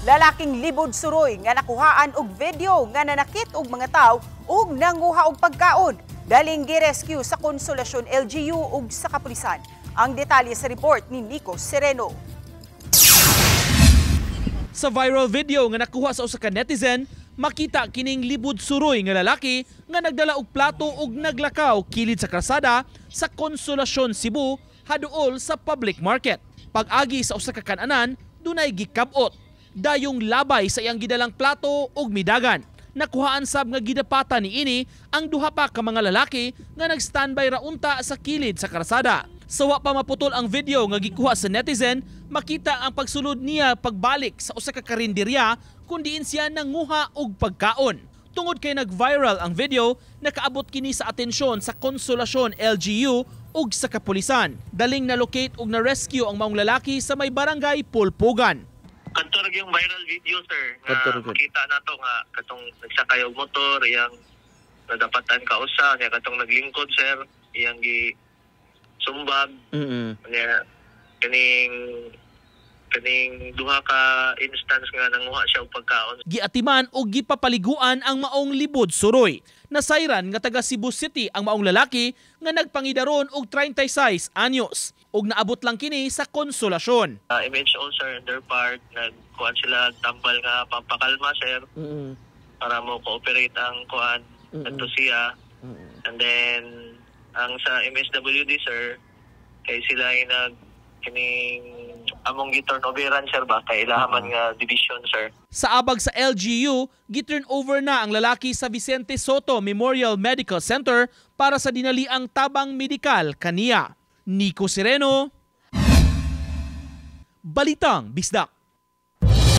Lalaking libod suroy nga nakuhaan og video nga nanakit og mga tawo ug nanguha og pagkaon. Daling gi-rescue sa Consolacion LGU ug sa kapulisan. Ang detalye sa report ni Nico Sereno. Sa viral video nga nakuha sa usa ka netizen, makita kining libod suroy nga lalaki nga nagdala og plato ug naglakaw kilid sa krasada sa Consolacion, Cebu, haduol sa public market. Pag-agi sa usa ka kananan, dunay gikab-ot. Dayong labay sa iyang gidalang plato ug midagan. Nakuhaan sab nga gidapatan niini ang duha pa ka mga lalaki nga nag-standby ra unta sa kilid sa krasada. Sa wa pa maputol ang video nga gikuha sa netizen, makita ang pagsulod niya pagbalik sa usa ka karinderya kung diin siya nanguha og pagkaon. Tungod kay nag-viral ang video, nakaabot kini sa atensyon sa Consolacion LGU ug sa kapulisan. Daling na-locate ug na-rescue ang maong lalaki sa may barangay Pulpugan. Kadto ra yung viral video, sir, nga Kadto ra gyud. Makita nato nga katong nagsakay og motor, iyang nadapatan ka usa niya, katong naglingkod, sir, iyang gi sumbag niya, kaning kaning duha ka instance nga nanguha siya og pagkaon. Giatiman o gipapaliguan ang maong libod suroy. Nasayran nga taga Cebu City ang maong lalaki nga nagpangidaron og 36 anyos ug naabot lang kini sa Konsolasyon. MHO, sir, on their part, nagkuan sila tambal nga pampakalma, sir, para mo cooperate ang kuan adto siya. And then ang sa MSWD, sir, kay sila ay nag kining among gi-turn overan, sir, ba kay ilahaman nga division, sir. Sa abag sa LGU, gi-turn over na ang lalaki sa Vicente Sotto Memorial Medical Center para sa dinaliang tabang medikal kaniya. Nico Sereno, Balitang Bisdak.